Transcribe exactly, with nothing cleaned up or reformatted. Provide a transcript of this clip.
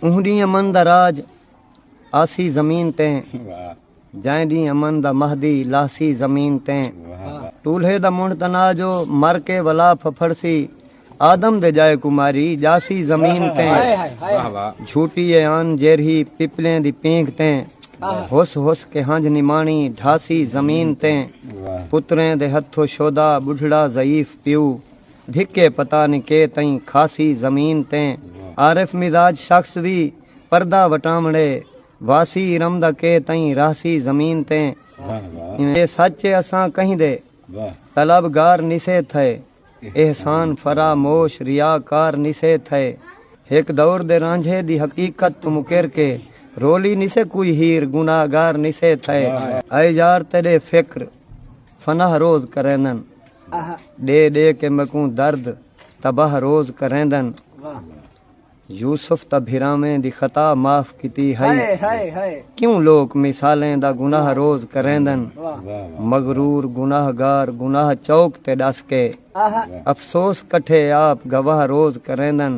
اوں ݙینہہ امن دا راج آسی زمین تے، جائیں ݙینہہ امن دا مہدی لاہسی زمین تے۔ ٹولھے دا منڈھ تنا جو مر کے ولا پھپھڑسی، آدم دے ڄائے کوں ماری ڄاسی زمین تے۔ جھوٹی اے آن جیرھی پپلیں دی پینگھ تے، ہس ہس کے ہنجھ نماݨی ڈھاسی زمین تے۔ پتریں دے ہتھوں شودا ٻڈھڑا ضعیف پیو، دھکے پتہ نی کے تئیں کھاسی زمین تے۔ عارف مزاج شخص وی پردہ وٹاوݨے، واسی ارم دا کے تئیں راہسی زمین تے۔ اے سچ اے اساں کہیں دے طلبگار نسے تھئے، احسان فراموش ریاکار نسے تھئے۔ ہک دور دے رانجھے دی حقیقت توں مکر کے، رولی نسے کوئی ہیر گناہگار نسے تھئے۔ اے یار تیݙے فکر فناہ روز کریندن، ݙے ݙے کے میکوں درد تباہ روز کریندن۔ یوسف تاں بھراویں دی خطا معاف کیتی ہئی، کیوں لوک مثالیں دا گناہ روز کریندن؟ مغرور گناہگار گناہ چوک تے ݙس کے، افسوس کٹھے آپ گواہ روز کریندن۔